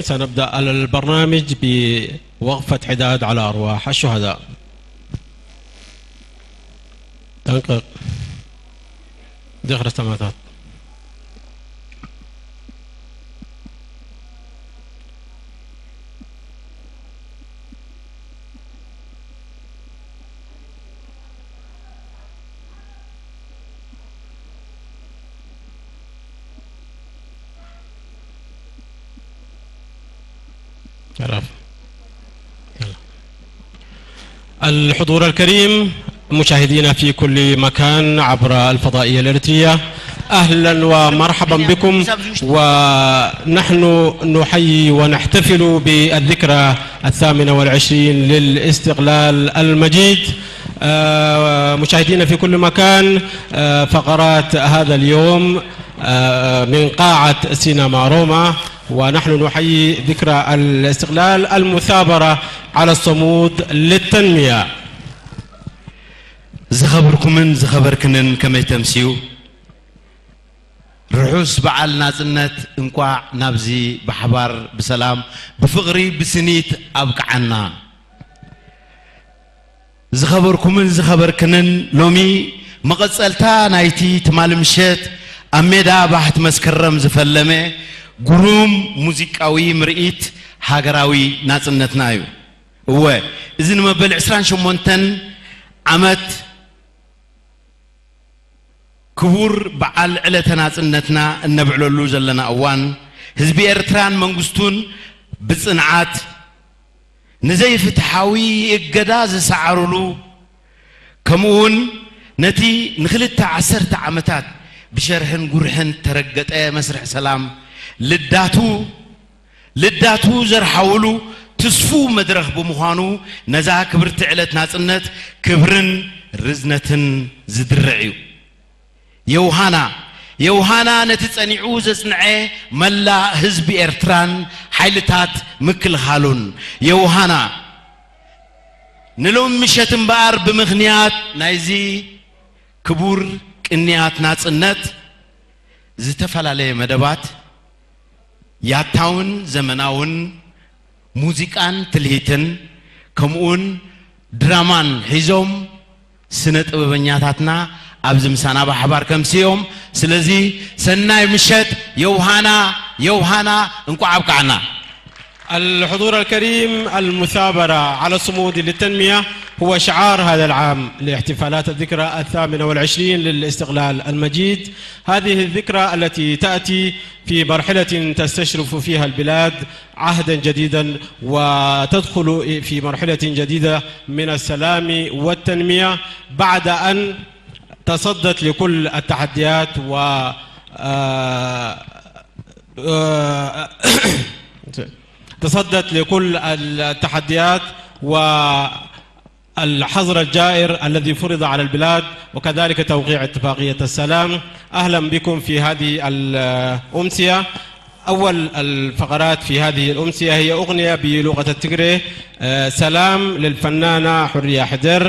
سنبدأ البرنامج بوقفة حداد على أرواح الشهداء. ጠንቀቕ። ዝኽሪ ሰማእታት። الحضور الكريم، مشاهدينا في كل مكان عبر الفضائية الإريترية، أهلا ومرحبا بكم. ونحن نحيي ونحتفل بالذكرى الثامنة والعشرين للاستقلال المجيد. آه، مشاهدينا في كل مكان، آه، فقرات هذا اليوم، آه، من قاعة سينما روما، ونحن نحيي ذكرى الاستقلال، المثابرة على الصمود للتنمية. ዝኸበርኩምን ዝኸበርክንን ከመይ ተምስዩ? ርሑስ በዓል ናጽነት፣ እንቋዕ ናብዚ ብሓባር ብሰላም ብፍቕሪ ብስኒት ኣብቅዓና። ዝኸበርኩምን ዝኸበርክንን፣ ሎሚ መቐጸልታ ናይቲ ትማሊ ምሸት ኣብ ሜዳ ባሕቲ መስከረም ዝፈለመ ግሩም ሙዚቃዊ ምርኢት ሃገራዊ ናጽነትና እዩ። እወ፣ እዚ ንመበል ዕስራን ሸሞንተን ዓመት ክቡር በዓል ዕለተ ናጽነትና እነብዕለሉ ዘለና እዋን፣ ህዝቢ ኤርትራን መንግስቱን ብጽንዓት ንዘይፍትሓዊ እገዳ ዝሰዓሩሉ፣ ከምኡውን ነቲ ንኽልተ ዓሰርተ ዓመታት ብሸርሕን ጉርሕን ተረገጠ መስርሕ ሰላም ልዳቱ ልዳቱ ዘርሓውሉ ትስፉው መድረኽ ብምዃኑ፣ ነዛ ክብርቲ ዕለት ናጽነት ክብርን ርዝነትን ዝድርዕ እዩ። የውሃና፣ የውሃና ነቲ ጸኒዑ ዘጽንዐ መላእ ህዝቢ ኤርትራን ሓይልታት ምክልኻሉን። የውሃና ንሎሚ ምሸት እምበኣር ብምኽንያት ናይዚ ክቡር ቅንያት ናጽነት ዝተፈላለየ መደባት፣ ያታውን ዘመናውን፣ ሙዚቃን ትልሂትን፣ ከምኡውን ድራማን ሒዞም ስነ ጥበበኛታትና ኣብዚ ምሳና ብሓባር ከምስዮም። ስለዚ ሰናይ ምሸት። የውሃና፣ የውሃና፣ እንቋዕ ኣብቅዓና። الحضور الكريم، المثابرة على الصمود للتنمية هو شعار هذا العام لاحتفالات الذكرى الثامنة والعشرين للاستقلال المجيد. هذه الذكرى التي تأتي في مرحلة تستشرف فيها البلاد عهدا جديدا، وتدخل في مرحلة جديدة من السلام والتنمية، بعد أن تصدت لكل التحديات و، آه، آه، تصدت لكل التحديات والحظر الجائر الذي فرض على البلاد، وكذلك توقيع اتفاقية السلام. أهلا بكم في هذه الأمسية. أول الفقرات في هذه الأمسية هي أغنية بلغة التجري، آه، سلام، للفنانة حرية حدر،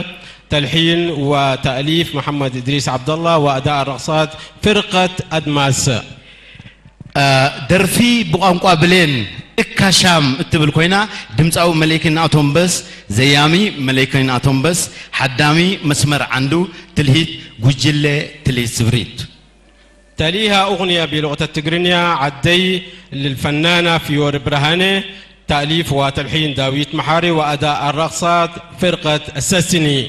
تلحين وتأليف محمد إدريس عبد الله، وأداء الرقصات فرقة أدماس. ደርፊ ብቋንቋ ብሌን እካሻም እትብል ኮይና፣ ድምፃዊ መለይከን ኣቶምበስ፣ ዘያሚ መለይከን ኣቶምበስ፣ ሓዳሚ መስመር ዓንዱ፣ ትልሂት ጉጅለ ትልሂት ስብሪት። تليها أغنية بلغة التجرينية عدي للفنانة فيور برهاني، تأليف وتلحين داويت محاري، وأداء الرقصات فرقة السسني.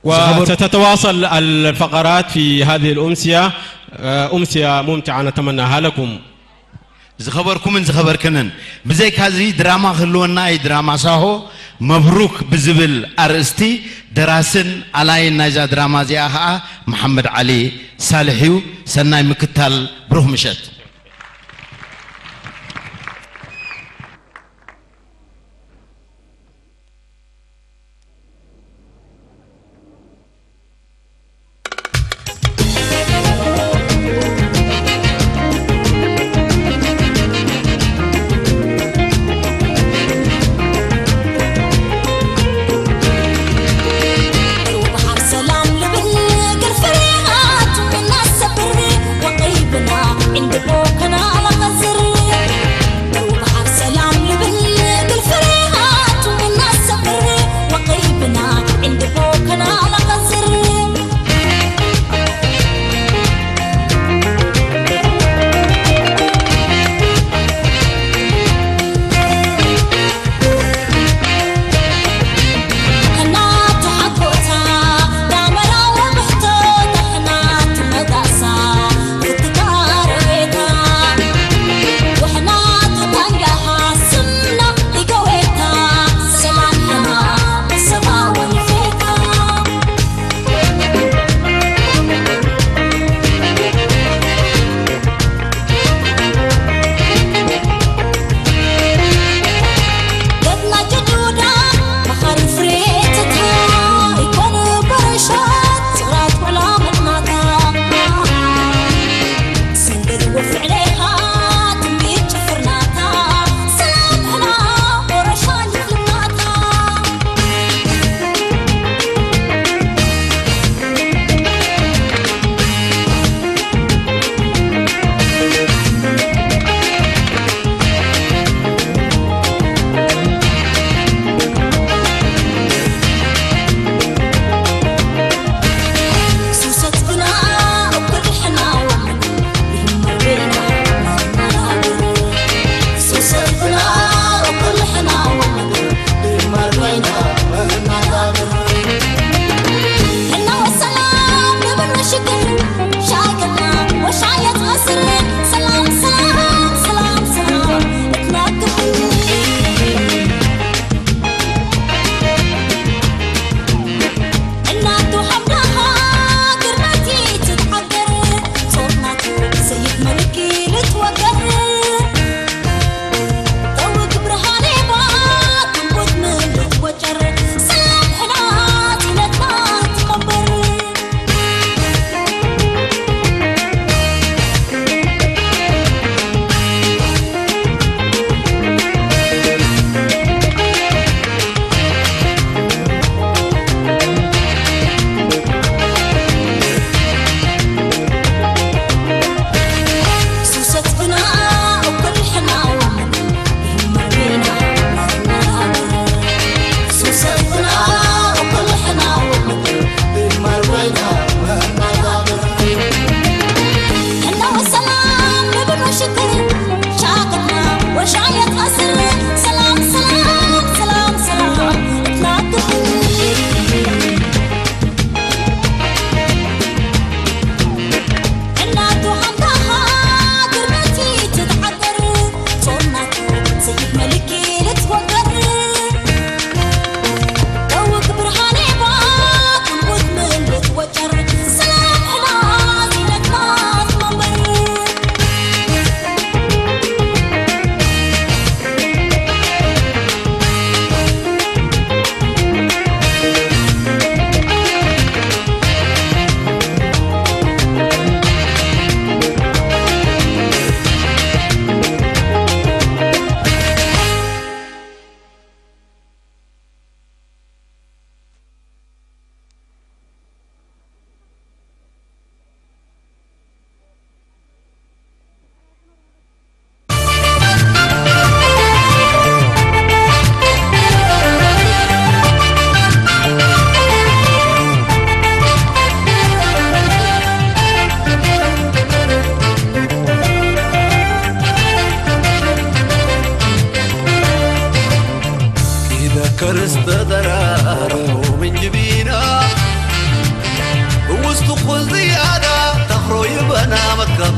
وستتواصل الفقرات في هذه الأمسية، آه، أمسية ممتعة نتمناها لكم. ዝኸበርኩምን ዝኸበርክንን፣ ብዘይካዚ ድራማ ክህልወና እዩ። ድራማ ሳሆ መብሩክ ብዝብል ኣርእስቲ፣ ደራስን ኣላይን ናይዛ ድራማ እዚኣ ኸዓ መሓመድ ዓሊ ሳልሕ እዩ። ሰናይ ምክታል፣ ብሩኽ ምሸት።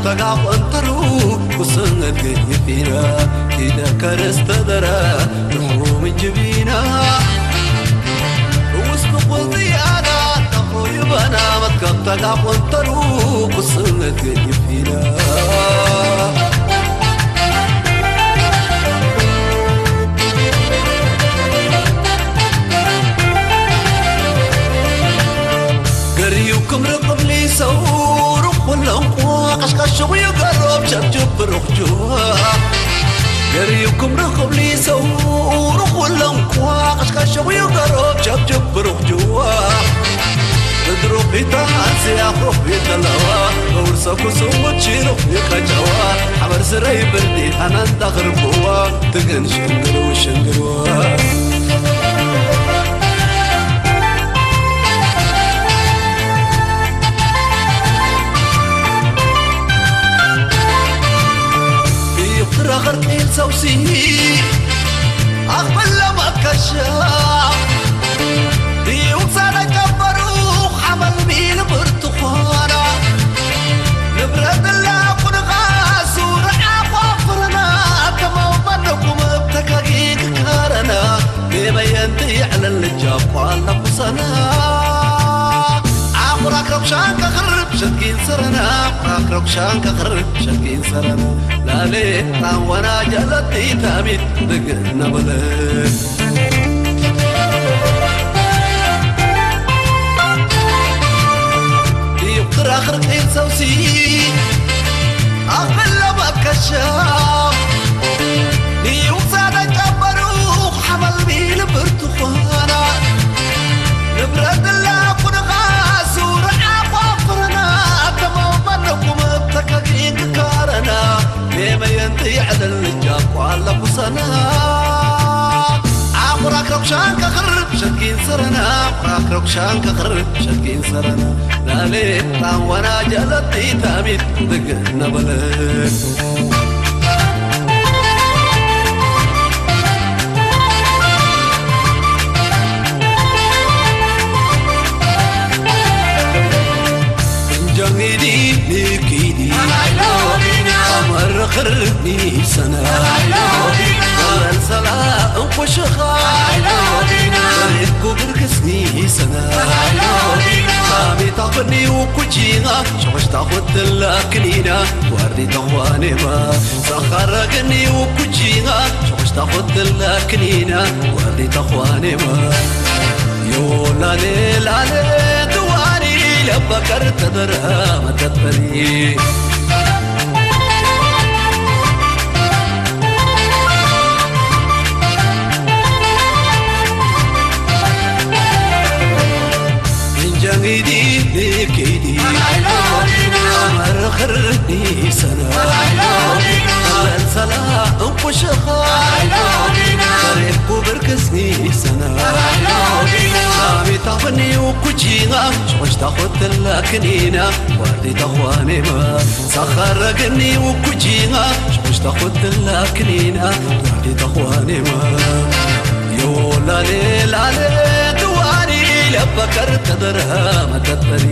ተጋቆንተሩ ውስነት ገይፊና ኢደ ከርስተደረ ርሕቡ ምንጅቢና ውስጥ ቁልጢ ኣና ተኾይበና መትከብ ተጋቆንተሩ ውስነት ገይፊና ገሪዩ ክምሪ ቅብሊ ሰውሩ ኩሎም ቋቀሽቀሽቑ ይገሮብ ቸብችብ ብሩኽ ጅዋ ገሪዩ ክምሪ ቅብሊ ሰውሩ ኩሎም ቋቀሽቀሽቑ ይገሮብ ቸብችብ ብሩኽ ጅዋ እድሩኺታ ኣንስያ ኹፍ ይተለዋ በውርሰ ኩስውት ሺሩኽ ይቀጨዋ ሓበር ስረይ ብርዲ ኣናንታ ኽርብዋ ትግን ሽንግርው ሽንግርዋ ይኽራኸር ቂል ሰውሲ ኣኽበላ መከሻ ይውሳነ ጨበሩ ሓመል ሚል ብርትኾና ንብረት ላኩንኻ ሱርዓ ቋፍርና ተመውመንኩም ብተካጊ ክካረና ሜመየንቲ ይዕለል ልጃ ቋላ ኩሰና ኣኹራክ ረብሻን ከኽርብ ሸትጊን ሰረና ኣኹራክ ረብሻን ከኽርብ ሸትጊን ሰረና ላሌ ጣንዋና ጀለቲ ታሚት ብግና በለት ይኽራኽር ቂል ሰውሲ ኣኽበላ መከሻ ንውሳነ ጨበሩ ሓመል ሚል ብርትኾና ንብረት ላኩንኻ ሱርዓ ቋፍርና ተመመነኩም ተከጊን ክካረና ሜመየንቲ ይዕለል ልጃ ቋላ ኩሰና ኣኹራክ ረብሻን ከኽርብ ሸኪን ሰረና ኣኹራክ ረብሻን ከኽርብ ሸኪን ሰረና ላሌ ጣዋና ጀለቲ ታሚት ብግና በለት እንጃንጊዲ ንኪዲ ኣመርኽር ኒሰና ሰላ እንቁሽኻ ሬድኩ ብርክስ ኒሰና ሳሚታ ኹኒ ውኩጂና ሸወሽታ ኹትላ ክኒና ዋርዲ ተዃኔማ ሳኻራ ገኒ ውኩጂና ሸወሽታ ኹትላ ክኒና ዋርዲ ተዃኔማ ዮላሌ ላሌ ትዋኒ ለበከር ተደረ መተበሪ እንጃንጊዲ ንኪዲ ኣመርኽር ኒሰና ሰላ እንቁሽኻ ሬድኩ ብርክስ ኒሰና ሳሚታ ኹኒ ውኩጂና ሸወሽታ ኹትላ ክኒና ዋርዲ ተዃኔማ ሳኻራ ገኒ ውኩጂና ሸወሽታ ኹትላ ክኒና ዋርዲ ተዃኔማ ዮላሌ ላሌ ትዋኒ ለበከር ተደረ መተበሪ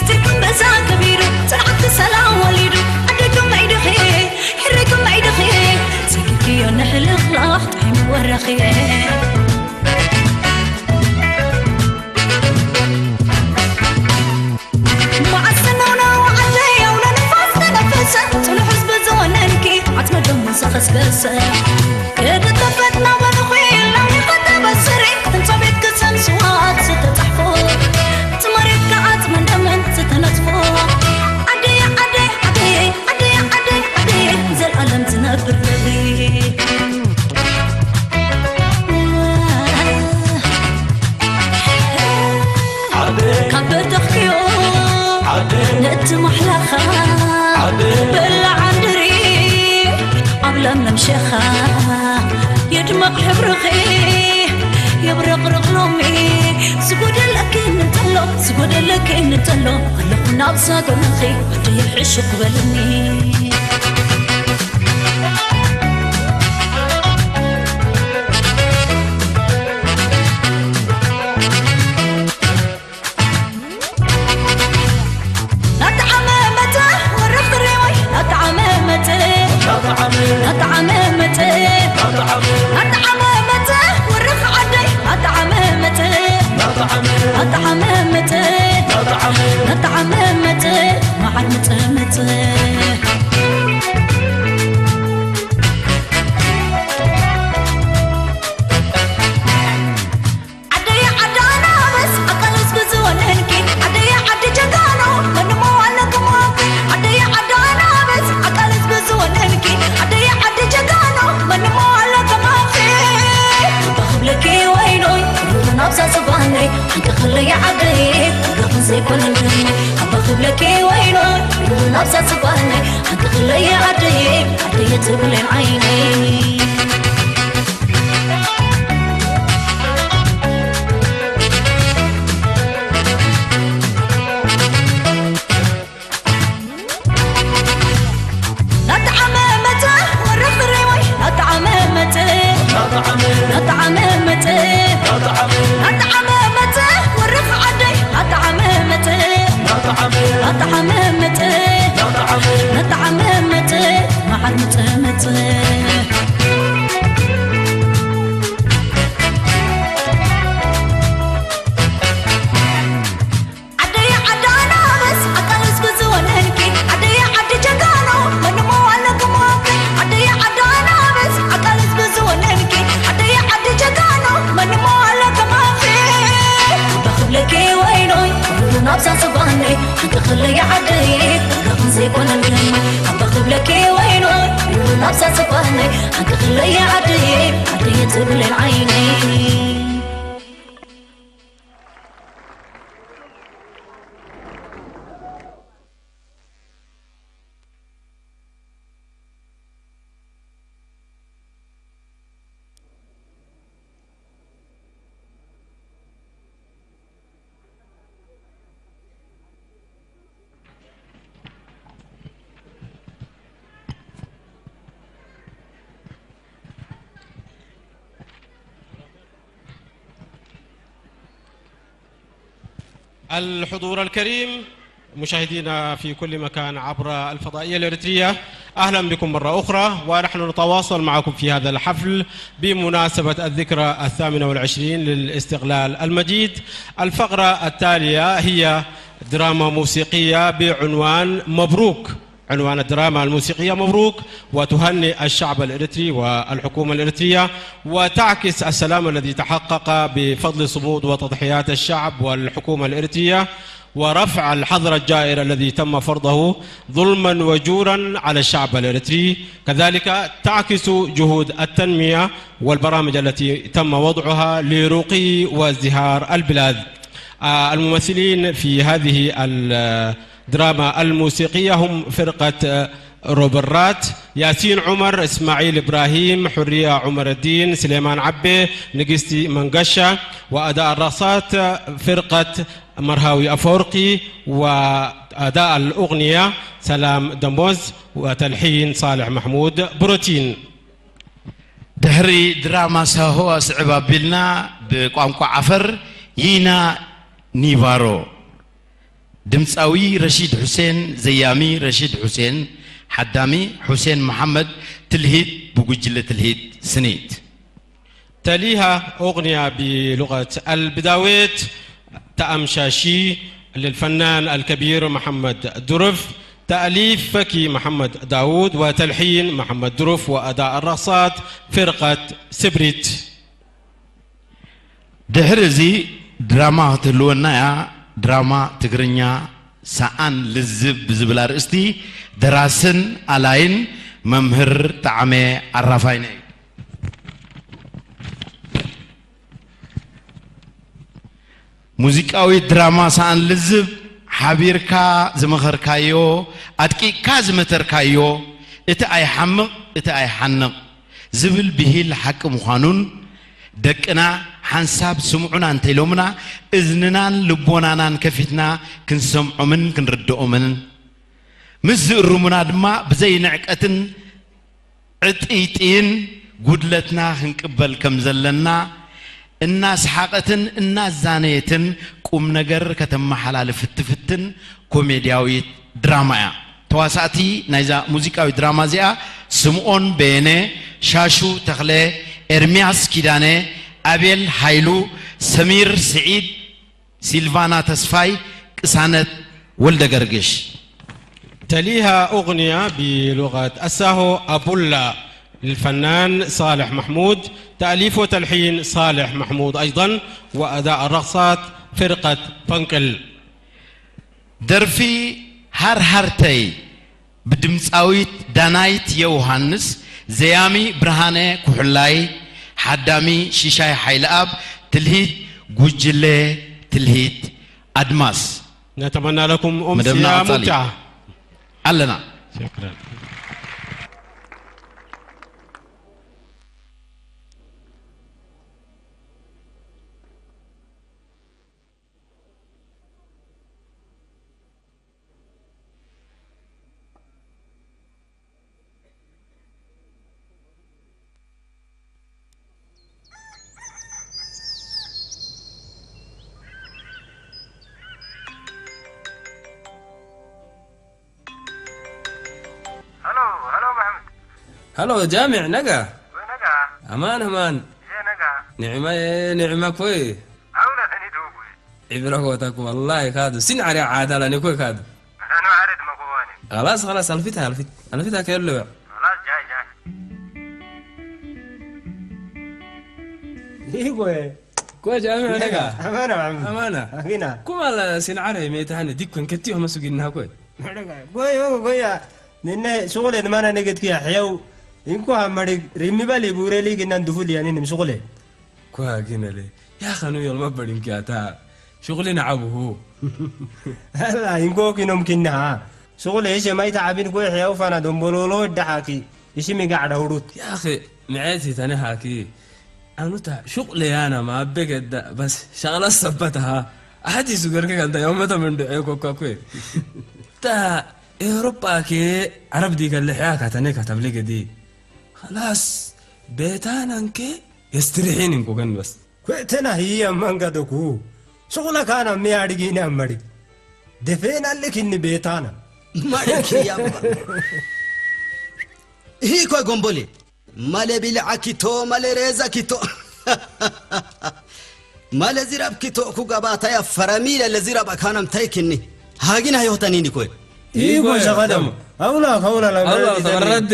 ዜኩም በዛ ከቢሩ ጽንዓት ሰላም ወሊዱ ኣደይ ከመይ ድኺ ሕረይ ከመይ ድኺ ሰጊርክዮ ንሕልኽላኽ ጥሒሙ ወረኺ መዓስ ነው ነው ዓደይ ኣውሎ ንፋስ ተነፈሰ ጽኑሕ ህዝቢ ዝወነንኪ ዓጽመ ደሙ ዘኸስከሰ ክትጠፈጥና በልኹ ኢልና ይኸተበ ስሪ ህንፃ ቤት ክሰን ስዋት ዝተፃሕፎ እቲ መሬት ከዓ ጽመንደመን ዝተነፅፎ ዓደይ ዓደይ ዓደይ ዓደይ ዓደይ ዓደይ ዘልኣለም ዝነብር ክብሪ ካብ በተኽክዮ ነቲ ማሕላኻ በላዕ ኣንድሪ ኣብ ለምለም ሸኻ የድመቕ ሕብርኺ የብረቕርቕ ሎሚ ዝጎደለኪ እንተሎ ዝጎደለኪ እንተሎ ኣለኹ ናብዛ ጎንኺ ወደየ ሕሹኽ በልኒ ናተዓመመተ ወረኽሪወይ ናተዓመመተ ናተዓመመተ ናተዓመመተ ወረኽ ዓደይ ናተዓመመተ ናተዓመመተ ናተዓመመተ መዓር ምጥምጥ ዓደይ ዓዲ ኣናብስ ዓቃል ህዝቢ ዝወነንኪ ዓደይ ዓዲ ጀጋኑ መንሞ ኣለኩሞኪ ዓደይ ዓዲ ኣናብስ ዓቃል ህዝቢ ዝወነንኪ ዓደይ ዓዲ ጀጋኑ መንሞ ኣለኩሞኪ እባ ክብለኪ ወይኖይ ሩሩ ናብዛ ዝባነይ ሓንቂ ክለይ ዓደይ ክብለኹን ዘይኮነን ግርመይ እባ ክብለኪ ወይኖይ ሩሩ ናብዛ ዝባነይ ሓንቂ ክለይ ዓደይ ዓደይ ትብለይ ዓይነይ الحضور الكريم، مشاهدينا في كل مكان عبر الفضائية الإريترية، أهلا بكم مرة أخرى، ونحن نتواصل معكم في هذا الحفل بمناسبة الذكرى الثامنة والعشرين للاستقلال المجيد. الفقرة التالية هي دراما موسيقية بعنوان مبروك. عنوان الدراما الموسيقية مبروك، وتهنئ الشعب الإريتري والحكومة الإريترية، وتعكس السلام الذي تحقق بفضل صمود وتضحيات الشعب والحكومة الإريترية، ورفع الحظر الجائر الذي تم فرضه ظلما وجورا على الشعب الإريتري. كذلك تعكس جهود التنمية والبرامج التي تم وضعها لرقي وازدهار البلاد. آه، الممثلين في هذه الدراما الموسيقية هم فرقة، آه، روبرات، ياسين عمر، إسماعيل إبراهيم، حرية عمر الدين، سليمان عبي، نقستي منقشة، وأداء الرقصات، آه، فرقة مرهاوي أفورقي، وأداء الأغنية سلام دموز، وتلحين صالح محمود بروتين. ድሕሪ ድራማ ሳሆ ኣስዕብ ኣቢልና ብቋንቋ ዓፈር ይና ኒቫሮ። ድምፃዊ ረሺድ ሑሴን፣ ዘያሚ ረሺድ ሑሴን፣ ሓዳሚ ሑሴን መሓመድ፣ ትልሂት ብጉጅለ ትልሂት ስኒት። تليها أغنية بلغة البداويت، تأمشاشي للفنان الكبير محمد درف، تأليف فكي محمد داوود، وتلحين محمد درف، وأداء الرقصات فرقة سبريت. ድሕሪ እዚ ድራማ ክትህልወና እያ። ድራማ ትግርኛ ሰኣን ልዝብ ብዝብል ኣርእስቲ ደራስን ኣላይን መምህር ጣዕመ ኣራፋይነ እዩ። ሙዚቃዊት ድራማ ሰኣን ልዝብ፣ ሓቢርካ ዝመኸርካዮ፣ ኣድቂቕካ ዝመተርካዮ፣ እቲ ኣይሓምቕ እቲ ኣይሓንቕ ዝብል ብሂል ሓቂ ምዃኑን፣ ደቅና ሓንሳብ ስምዑና እንተኢሎምና እዝንናን ልቦናናን ከፊትና ክንሰምዖምን ክንርድኦምን፣ ምስ ዝእርሙና ድማ ብዘይ ንዕቀትን ዕጥይጥይን ጉድለትና ክንቅበል ከም ዘለና እናስሓቐትን እናዛነየትን ቁም ነገር ከተመሓላልፍ እትፍትን ኮሜድያዊት ድራማ እያ። ተዋሳእቲ ናይዛ ሙዚቃዊት ድራማ እዚኣ ስምኦን በየነ፣ ሻሹ ተኽለ፣ ኤርምያስ ኪዳነ፣ ኣቤል ሃይሉ፣ ሰሚር ስዒድ፣ ሲልቫና ተስፋይ፣ ቅሳነት ወልደገርግሽ። تليها أغنية بلغة الساهو أبولا للفنان صالح محمود، تأليف وتلحين صالح محمود أيضا، وأداء الرقصات فرقة فنقل. ደርፊ ሃርሃርተይ ብድምፃዊት ዳናይት የውሃንስ፣ ዘያሚ ብርሃነ ኩሕላይ፣ ሓዳሚ ሽሻይ ሓይለኣብ፣ ትልሂት ጉጅለ ትልሂት ኣድማስ። نتمنى لكم መደብና أمسية ቀፃሊ ممتعة. ኣለና። شكرا. هلو، هلو محمد. هلو جامع نقا. وين نقا؟ أمان أمان. إيه نقا؟ نعمة إيه نعمة كوي. عونا ثاني دوبوي. عبرك وتك والله كادو سين عري عادة لاني كوي كادو. أنا عارف ما كواني. خلاص خلاص ألفت ألفت ألفت أكل له. خلاص جاي جاي. Igwe. كوي جامع نقا. Amana Muhammad. أمانة. Akina. كم على سين عري ميتهاني ديك كن كتير هم سجين نهاكوي. Goyo goya. Ninne sugule mana neget kiya hew. Inko hamari rimi bali bureli ginan dufuli yani nim sugule. كوي هاكينا لي. يا خنو يلا ما بدين كياتا. شغلنا عبو هو. Hala inko kinom kinna. Sugule ishe maita abin ko hew fana dombololo dahaki. Ishi mi gada hurut. يا أخي معيتي تاني هاكي. أنا تا شغلي أنا ما بقد بس شغلة ثبتها. أحد يسوق كان دا يوم تمن دعي كوكا كوي. تا أوروبا كي عرب دي قال لي حياك تاني كتب لي دي. خلاص بيتانا كي يستريحين إنكو كان بس. Kwetena hiya manga doku. Sugula kana mi adigini amari. Defena lekinni betana. Mare kiyamba. Hii kwa gombole. Male bila akito, male reza kito. Male zirab kito ku gabata ya faramile le zirab akanam taikinni. Hagina yotanini kwe. Igo shakadam. Aula kaula la. الله تبرد.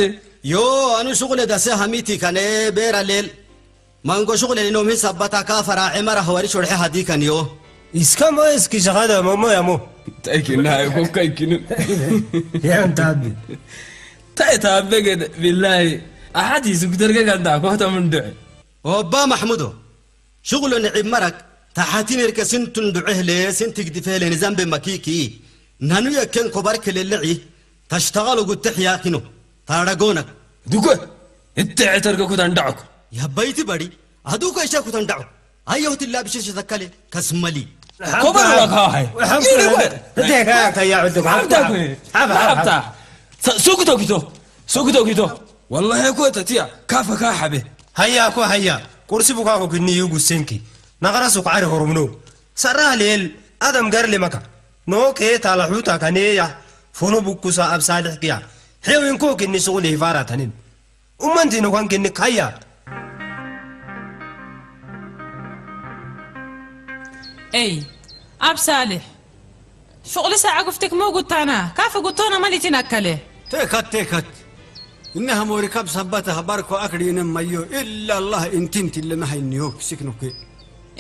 Yo, anu shugule dase hamiti kane bera lel. Mango shugule ni nomi sabata ka fara emara hawari shorhe hadi kan yo. Iskamo eski shakada momo yamo. تايكن هاي كوكا يكن. Yan tabi. تاي تابك بالله. أحد يسوق درجة كان دا كوتا من دعي. Obba Mahmudo. Shugule ni imarak. Tahatin irke sintun du'ehle sintik difehle ni zambe makiki. Nanu yakken kobar kelele'i. Tashtagalu gutta hiyakino. Taragonak. دوكو. إنت عترك كوتا ندعك. Yabbayti bari. Aduka isha kutan da'u. Ayyo tilla bishi shatakkale kasmali. كبر لك هاي. Deka ka ya uduk. حبتا كوي. Hab hab. حبتا. سوكتو كتو. سوكتو كتو. والله يا كوتا تيا كافا كاحبه. Hayya ko hayya. Kursi buka ko kinni yugu senki. Nagara su qari horumno. Sarra lel adam gar le maka. ኖ ኬታ ለሑታ ከኔያ ፎኖ ብኩሳ ኣብ ሳልሕ ክያ ሄው እንኮ ክኒ ሱቁል ይፋራ ተኒን ኡመንቲ ኖ ኳን ክኒ ካያ ኤይ ኣብ ሳልሕ ሹቕሊ ሳዕ ጉፍትክ ሞ ጉታና ካፍ ጉቶና ማሊቲን ኣከለ ቴካት ቴካት እነሀ ሞሪካብ ሰባተ ሀባርኮ ኣክሪነ ማዮ ኢላ ኣላህ ኢንቲን ቲለና ሀይኒዮ ክሲክ ኖኬ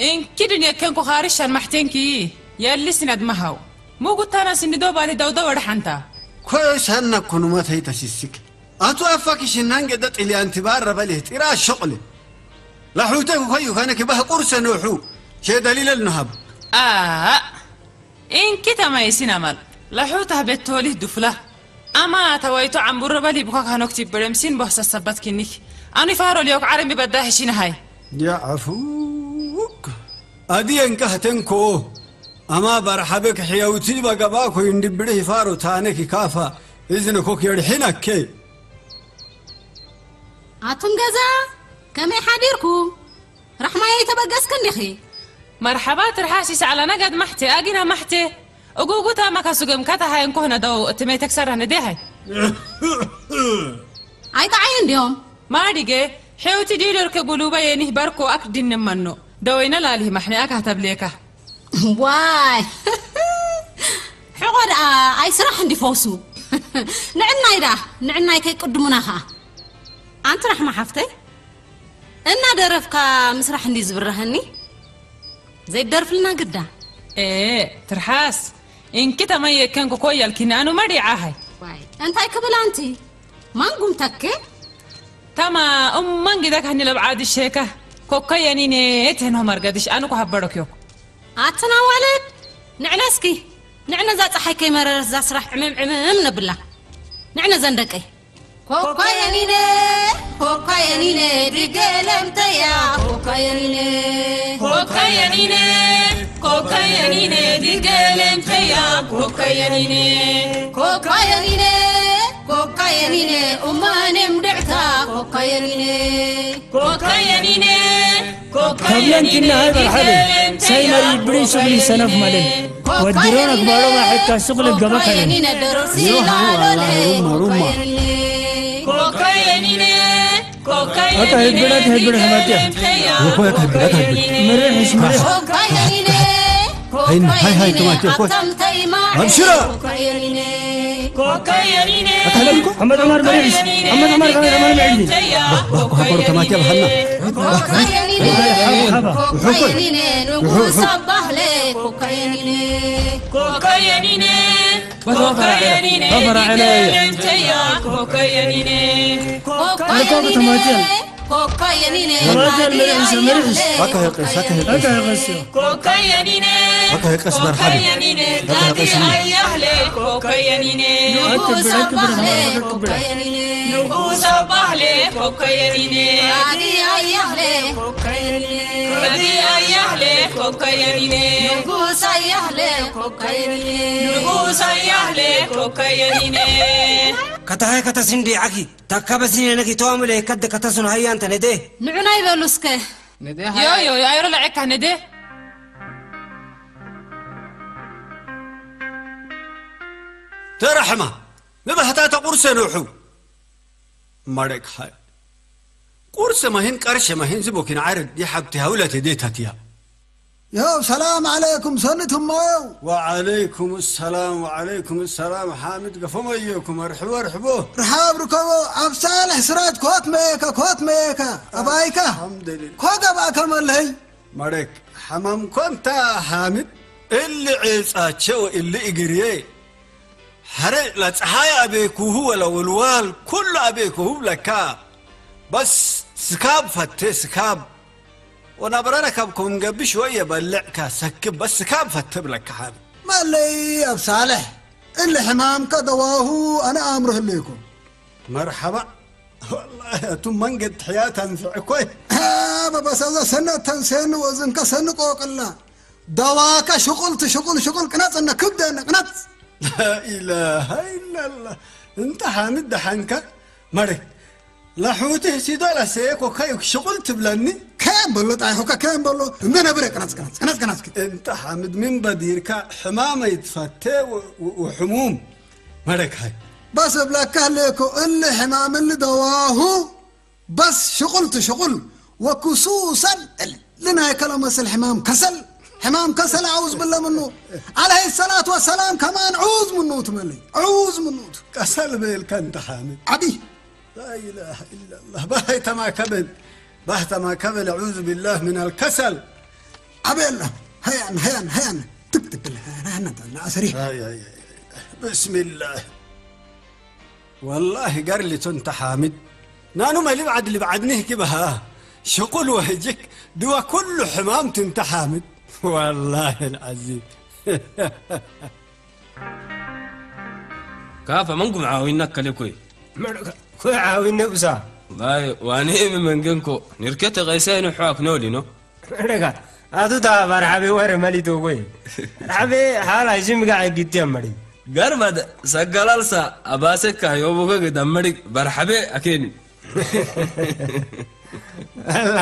እንኪድን የከንኩ ኻርሻን ማሕቴንኪ የልስን ኣድመሃው ሞ ጉታና ስንዶ ባሊ ደውደው ወደ ሓንታ ኮይሳና ኮኑማ ተይተሲስክ ኣቱ ኣፋኪሽናን ገደ ጥልያን ትባረ በሊህ ጢራ ሾቕሊ ላሑተክ ኾዩ ከነክ ባህ ቁርሰ ኖሑ ሸደሊለል ኖሃብ ኣእ ኢንኪ ተማይሲን ኣማል ላሑታ ቤት ተወሊህ ዱፍላ ኣማ ተዋይቶ ዓምቡረ በሊ ብኳካ ኖክቲ ብረምሲን ቦህሰ ሰበት ኪኒክ ኣኑ ይፋሮ ልዮክ ዓረሚ በዳ ህሺን ሃይ ያዓፉክ ኣድየንካ ህተንኮ ኣማ ባርሓበክ ሕያውቲ በገባ ኮይ እንድብሪ ይፋሮ ታነክ ካፋ እዝነ ኮክ የድሒናከ ኣቱም ገዛ ከመይ ሓዲርኩም? ራሕማየይ ተበገስክን ዲኺ? መርሓባ ትርሓስ ይስዓላ ነጋድ ማሕቴ ኣጊና ማሕቴ እጉጉታ ማካ ሱገም ካታ ሃይ እንኮ ህነ ደው እቲ መይ ተክሰራ ንዴ ሃይ ኣይጠዓይ እንዲዮም ማዲገ ሒውቲ ዲዶር ከጉሉባ የኒህ በርኮ ኣክ ድንመኖ ደወይነ ላሊህ ማሕኒ ኣካ ተብሌካ ዋይ ሕቖ ደኣ ኣይ ስራሕ እንዲ ፈውሱ ንዕናይ ደኣ ንዕናይ ከይቅድሙና ኸኣ ኣንቲ ራሕማ ሓፍተይ እናደረፍካ ምስራሕ እንዲ ዝብረሀኒ ዘይደርፍልና ግዳ ኤ ትርሓስ እንኪ ተመየከንኩ ኮያልኪኒ ኣኑ መዲዓሃይ እንታይ ክብል ኣንቲ ማንጉም ተኬ ተማ እማን ጊዳ ካህኒ ለብዓዲ ሼካ ኮከየኒኔ ትህኖ መርገድሽ ኣኑ ኮሃበረክዮ ኣትና ዋለድ ንዕነ እስኪ ንዕነ እዛ ፀሓይ ከይመረረት እዛ ስራሕ ዕምም ዕምም ነብላ ንዕነ ዘን ደቀይ ኮኳየኒነ ኮኳየኒነ ድገለምተያ ኮኳየኒነ ኮኳየኒነ ኮኳየኒነ ድገለምተያ ኮኳየኒነ ኮኳየኒነ ኮኳየኒነ ኡማኔም ድዕታ ኮኳየኒነ ኮኳየኒነ ካብለን ኪና ሃይ በርሓደ ሳይመሪ ብሪን ሱብሊ ሰነፍ መልን ወድሮ ነግባሮ ማሕካ ሱቅ ልገበ ከየን ሩማ ሩማ ኣታ ህብረት ህብረት ማትያ ወኮያ ከብረት ህብረት ምርሕሽ ምርሕ ሃይ ሃይ ሃይ ተማትያ ኮ ኣብሽራ ኮካየኒነ ኣታ ለምኮ ሓመድ ዑማር መሪዕስ ሓመድ ዑማር ከመይ ተማር መዒኒ ባኮ ሃበሩ ተማትያ ብሃልና ኮካየኒነ ኮካየኒነ ንጉስ ኣባህለ ኮካየኒነ ኮካየኒነ ኮካየኒነ ኮካየኒነ ኮካየኒነ ኮካየኒነ ኣካየቀስ ኣካየቀስ ኣካየቀስ መርሓቢ ኣካየቀስ ከተሃይ ከተስንዲ ዓኪ ታካበስኒ ነኪ ተዋሙለ ከደ ከተሱን ሃያ እንተ ነደ ንዑና ይበሉ እስከ ዮዮ ኣይሮ ለዐካ ነደ ተረሕማ ንባህታ ተቁርሰ ንውሑ መረክ ሃይ ቁርሰ ማሂን ቀርሸ ማሂን ዝቦኪን ዓረድ የሓብቲ ሃውለት የዴታትያ يو سلام عليكم سنتم مايو وعليكم السلام وعليكم السلام حامد قفو ميوكم ارحبوا ارحبوا رحاب ركبو اب صالح سراج كوت ميكا كوت ميكا ابايكا الحمد لله كوت اباك ملهي مريك حمام كنت حامد اللي عيساتشو اللي اقريه حرق لا تحايا ابيكوه ولا ولوال كل ابيكوه لكا بس سكاب فتي سكاب ወናብራና ካብ ኮም ገብሽ ወየ በልዕካ ሰክብ በስ ካብ ፈትብ ለካ ሓብ መለይ ኣብ ሳልሕ እሊ ሕማምካ ደዋሁ ኣነ ኣምርህ ለይኩም መርሓባ ወላሂ ኣቱም መንገድ ሕያት ኣንፍዕ ኮይ በበሰዘ ሰነ ተንሴኒ ወዝንከ ሰኒ ቆቅላ ደዋካ ሽቁልቲ ሽቁል ሽቁል ቅነጽ እነ ክብደ እነ ቅነጽ ላኢላሃ ኢላላ እንተ ሓምድ ደሓንካ መሬ ላሕውቲ ህሲዶ ላሰየ ኮካዩ ሽቁል ትብለኒ ከ كم بلو تاي حكا كم بلو. عندنا بريك، قناص، قناص، قناص، قناص. انت حامد من بديرك حمامة يتفتى و-، و-، وحموم. مالك هاي. بس بلاك ليكو اللي حمام اللي دواه. بس شغلت شغل. وخصوصا لنا كلام مثل حمام كسل. حمام كسل أعوذ بالله منه. عليه الصلاة والسلام كمان عوذ منه تملي. عوذ منه. كسل بيل كنت حامد. عبي. لا إله إلا الله. بهي تما كبل. بهي تما كبل. أعوذ بالله من الكسل. عبي الله. هيان، هيان، هيان. تك، تك، لا، لا، لا، لا، سريع. هاي، هاي، هاي. بسم الله. والله قال لي تنت حامد. نانو ما لبعد، لبعد نهكي بها. شقول وهجك. دوا كل حمام تنت حامد. والله العظيم. ካፈ መንኩም ዓዊና ከለኮይ ኮይ ዓዊነ ብሳ ይ ዋኔ ብመንገንኮ ንርከተ ቀይሳይ ንሕዋክ ነውሊኖ ረጋ ኣቱታ ባርሓቤ ወረ መሊቶ ጎይ ሓቤ ሓላ ሽምጋ ዕግት የመሪ ገርመድ ሰገላልሳ ኣባሰካ ዮቡገግ ደመሪግ በርሓቤ ኣኬኒ ኣላ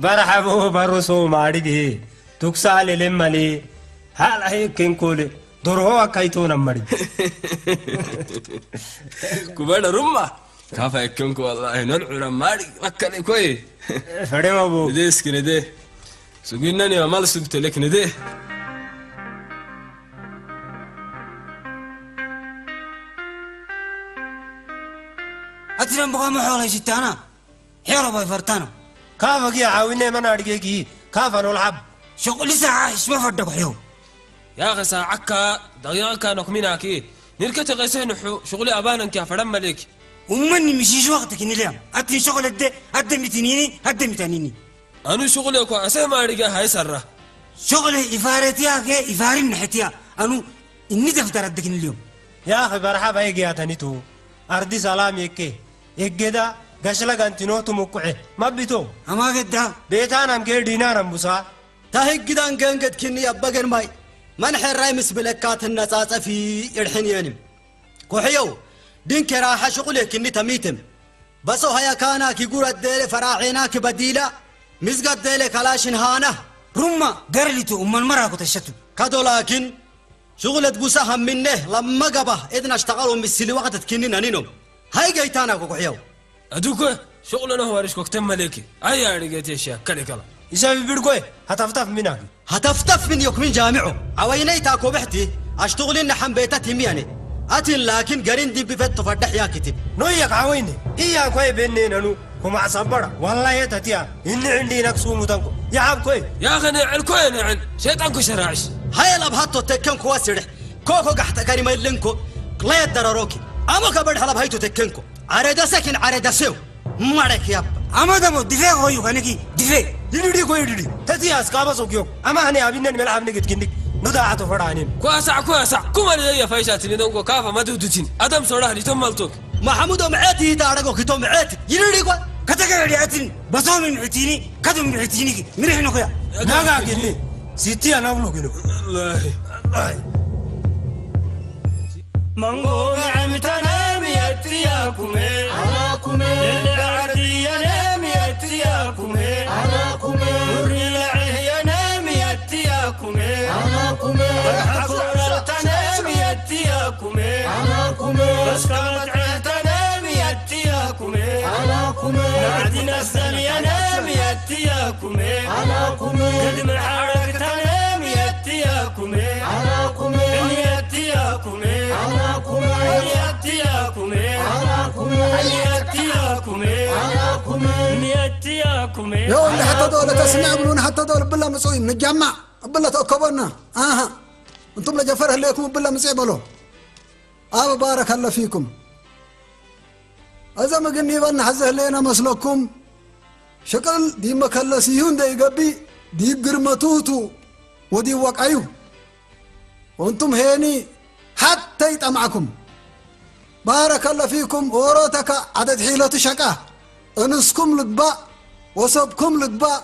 በርሓቦ በሮሶ ማሪግ ቱክሳ ሌሌም መሊ ሓላ ሄኬንኮል ዶርሆ ኣካይቶ ነመሪ ኩበደ ሩማ ካፋ የከንኩ ወላሂ ነልዑ ነማሪ መከለ ኮይ ፈደማቦ ንዴ እስኪ ንዴ ስጉነን ዮ ማል ስጉተለክ ንዴ ኣቲ ደንበኻ መሖለይ ሽታና ሒሮ ባይ ፈርታና ካፈ ጊ ዓዊነ መን ኣድጌጊ ካፈ ኖልሓብ ሸቁሊ ሰዓ ሽመ ፈደኩ ሕዮ ያኸ ሰዓካ ደቂቕካ ነኩሚናኪ ንርከ ተቐሰ ንሑ ሽቁሊ ኣባነንኪ ኣፈረም መሌኪ ኡመኒ ምሽሽ ወቅት ክኒልያም ኣትን ሸቁል ኣደ ኣደሚትኒኒ ኣደሚታኒኒ ኣኑ ሽቁሊ እኳ ኣሰ ማሪጋ ሃይሰራ ሸቁል ኢፋረትያ ከ ኢፋሪን ንሕትያ ኣኑ እኒ ደፍተር ኣደክኒልዮም ያኸ በርሓ ባይግያ ተኒቱ ኣርዲ ሰላም የኬ የገዳ ገሽለ ጋንቲኖ ትምኩዐ ማቢቶ ኣማገዳ ቤታን ኣምጌ ዲናር ኣምቡሳ ታህግዳን ገንገድ ክኒ ኣበገን ማይ መን ሕራይ ምስ ብለካ ትነጻጸፊ ይርሕን የንም ኮሕየው ድንኬራ ሓሽቁል የክኒ ተሚትም በሶ ሃያካና ኪጉር ኣደለ ፈራዔና ክበዲላ ምዝጋ ኣደለ ካላሽን ሃና ሩማ ገርሊቱ እመን መራኩ ተሸቱ ከዶላኪን ሽቁለት ጉሳ ሃሚነ ለመገባ ኤድና ሽተቀሎ ምስሊ ወቅት ትክኒ ነኒኖም ሃይ ገይታና ኮኮሕየው ኣዱኮ ሽቁለኖ ዋሪሽ ኮክተም መሌኪ ኣያ ሪገት የሽያ ከሌከላ ኢሳቢ ብርጎይ ሃታፍታፍ ሚናኪ ሃተፍተፍ ምን ዮክሚን ጃሚዖ ኣወይነይ ታኮብሕቲ ኣሽቱቁሊን ንሓምቤታ ቲሚያኔ ኣትን ላኪን ገሪን ዲብፈት ተፈዳሕ ያክትብ ኖየክ ዓወይነ እያ ኮይ ቤኔ ነኑ ኩማዕ ሰበራ ዋላየ ተትያ ይንዕ እንዲ ነክሱ ሙተንኮ ይዓብ ኮይ ያኸ ንዕል ኮየ ንዕል ሸይጣን ኮ ሸራዕሽ ሃየ ላብ ሃቶ ተከን ኮዋ ስርሕ ኮኮ ጋሕተ ከሪመልንኮ ለየደረሮኪ ኣሞ ከበድ ሐላብ ሃይቶ ተከንኮ ዓረደሰኪን ዓረደሰው ማረክ ያብ ኣመደሞ ድፌ ኾዩ ከነኪ ድፌ ይድዲ ኮ ይድዲ ተትያ እስካበ ሶግዮ ኣማ ሀኔ አቢነን መልዓብ ንግድ ክንድክ ኑዳ ኣቶ ፈራኒን ኳሳዕ ኳሳዕ ኩመል ዘየ ፈይሻት ንደንጎ ካፈ መድውድቲን ኣደም ሶራህ ሊቶም መልቶክ ማሐሙዶ ምዐት ይዳረጎ ክቶ ምዐት ይድዲ ኮ ከተገረዲ ኣትን በሶም ምዕቲኒ ከቶም ምዕቲኒ ምሪሕ ንኹያ ናጋ ግኒ ሲቲ ኣናብሎ ግሎ መንጎ ንዕምተነ ምየትያኩሜ ልዕሊ ዓርድየነ ምየትያኩሜ ውሪ ለዕህየነ ምየትያኩሜ ሓኩ ዕረልተነ ምየትያኩሜ በስካ መጥዕህተነ ምየትያኩሜ ናዕዲ ነሰልየነ ምየትያኩሜ ግድሚ ሓረግተነ ምየትያኩሜ ምየትያኩሜ يا ولد حتى دول تسمع بلون حتى دول بلا مسوي مجمع بلا تأكبنا آها أنتم لجفر لكم بلا مسوي بلو أبا بارك الله فيكم أزا مقني بنا حزه لنا مسلكم شكل دي مكلسيون دي قبي دي قرمتوتو ودي وقعيو وأنتم هيني حتى يطمعكم بارك الله فيكم ኦሮተካ ዓደድ ሒሎ ትሸቃ እንስኩም ልግባእ ወሰብኩም ልግባእ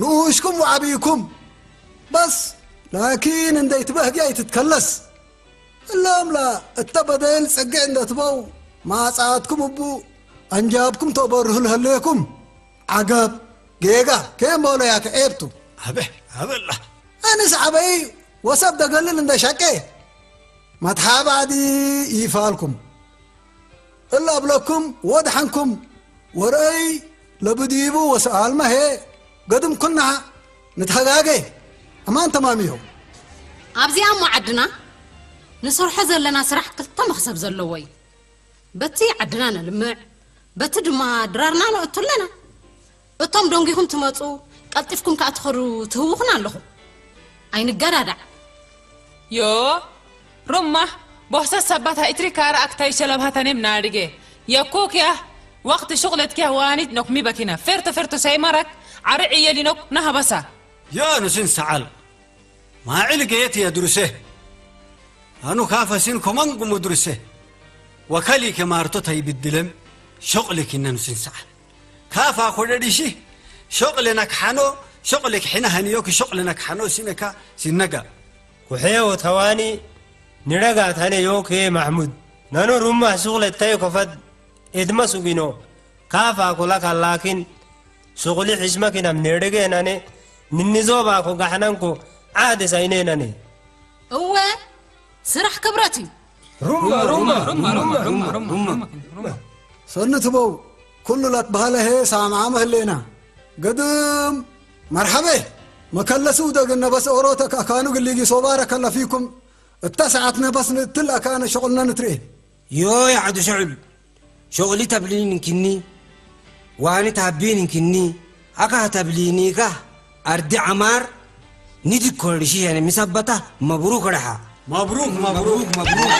ንኡሽኩም ወዓብይኩም በስ ላኪን እንደ ይትበህጊ ኣይትትከለስ እላምላ እተ በደል ጸግዕ እንደትበው ማጻትኩም እቡ ኣንጃብኩም ተበርሁ ልህለየኩም ዓገብ ጌጋ ከየም በሎ ያከ ኤብቱ። ኣበ ኣበላ ኣንስ ዓበይ ወሰብ ደገልል እንደ ሸቄ መትሓባዲ ይፋልኩም። እላ ብለኩም ወድሓንኩም ወርአይ ለብዲቡ ወሰኣልመ ሄ ገድም ኩና ንትሃጋገ። ኣማን ተማሚዮ። ኣብዚኣ እሞ ዓድና ንሰርሖ ዘለና ስራሕ ክልተ መኽሰብ ዘለዎ እዩ። በቲ ዓድና ነልምዕ፣ በቲ ድማ ድራርና ነእቱ ኣለና። እቶም ደንጊኹም ትመጹ፣ ቀልጢፍኩም ከኣ ትኸዱ ትህውኹና ኣለኹም። ኣይንገዳዳዕ። ዮ ሮማ ቦህሰ ሰባት ሃይትሪካ ረኣክታይ ሸለብሃተኔም ናድጌ የኮክያ ወቅት ሹቅለትኪያ ዋኒት ኖክ ሚበኪና ፌርቶ ፌርቶ ሳይማራክ ዓሪ ዕየሊኖክ ናሃባሳ። ያ ንስን ሰዓል ማዕል ገየት የድሩሴ ኣኑ ካፈሲን ኮመንጉ ሙድሩሴ ወከሊ ከማርቶ ተይብድለም ሾቅልኪነ ንስን ሰዓል ካፋ ኮደዲሺ ሾቅለ ነክሓኖ ሾቅለ ክሕነ ሃንዮ ክሾቅለ ነክሓኖ ሲነካ ሲነጋ ኩሕዮ ተዋኒ ንረጋ ታነ ዮኬ ማሕሙድ ነኑ ሩማ ሹቅለ ተይ ኮፈድ ኤድመ ሱጊኖ ካፋ ኮላካ ላኪን ሱቁሊ ሕሽመኪናም ኔደገ ናኔ ንኒዞባ ኮ ጋሕናንኮ ዓደ ሳይኔ ናኔ። እወ ስራሕ ክብረት እዩ። ሩማ ሩማ ሩማ ሩማ ሩማ ሩማ ሩማ ሰኒ ትበው ኩሉ ላትበሃለ ሄ ሳምዓ መህሌና ገድም መርሓበ መከለሱ ደግነ በስ ኦሮተ ከካኑ ግሊጊ ሶባረ ከለፊኩም እታ ሰዓት ነበስ ንእትል ኣካነ ሸቁልና ንትርኤ። ዮይ ዓዱ ሸዑል ሾቕሊ ተብሊን እንክኒ ዋኒ ታቢን እንክኒ ኣካ ተብሊኒ ካ ኣርዲ ዓማር ኒዲ ኮርድሺ ሸነ ሚሳበታ መብሩክ ረሓ መብሩክ መብሩክ መብሩክ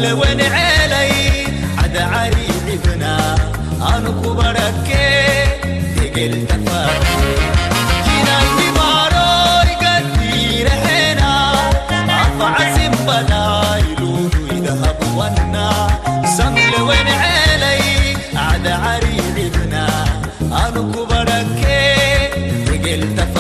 ለወን ዔለይ ዓደ ዓሪዒብና ኣንኩ በረኬ ዲጌል ተፋ ኪናይ ባሮ ይገዲ ረሄና ኣፋ ዓሲም በዳይ ሉሉ ይደሃብ ዋና ሰምለወን ዔለይ ዓደ ዓሪዒብና ኣንኩ በረኬ ዲጌል ተፋ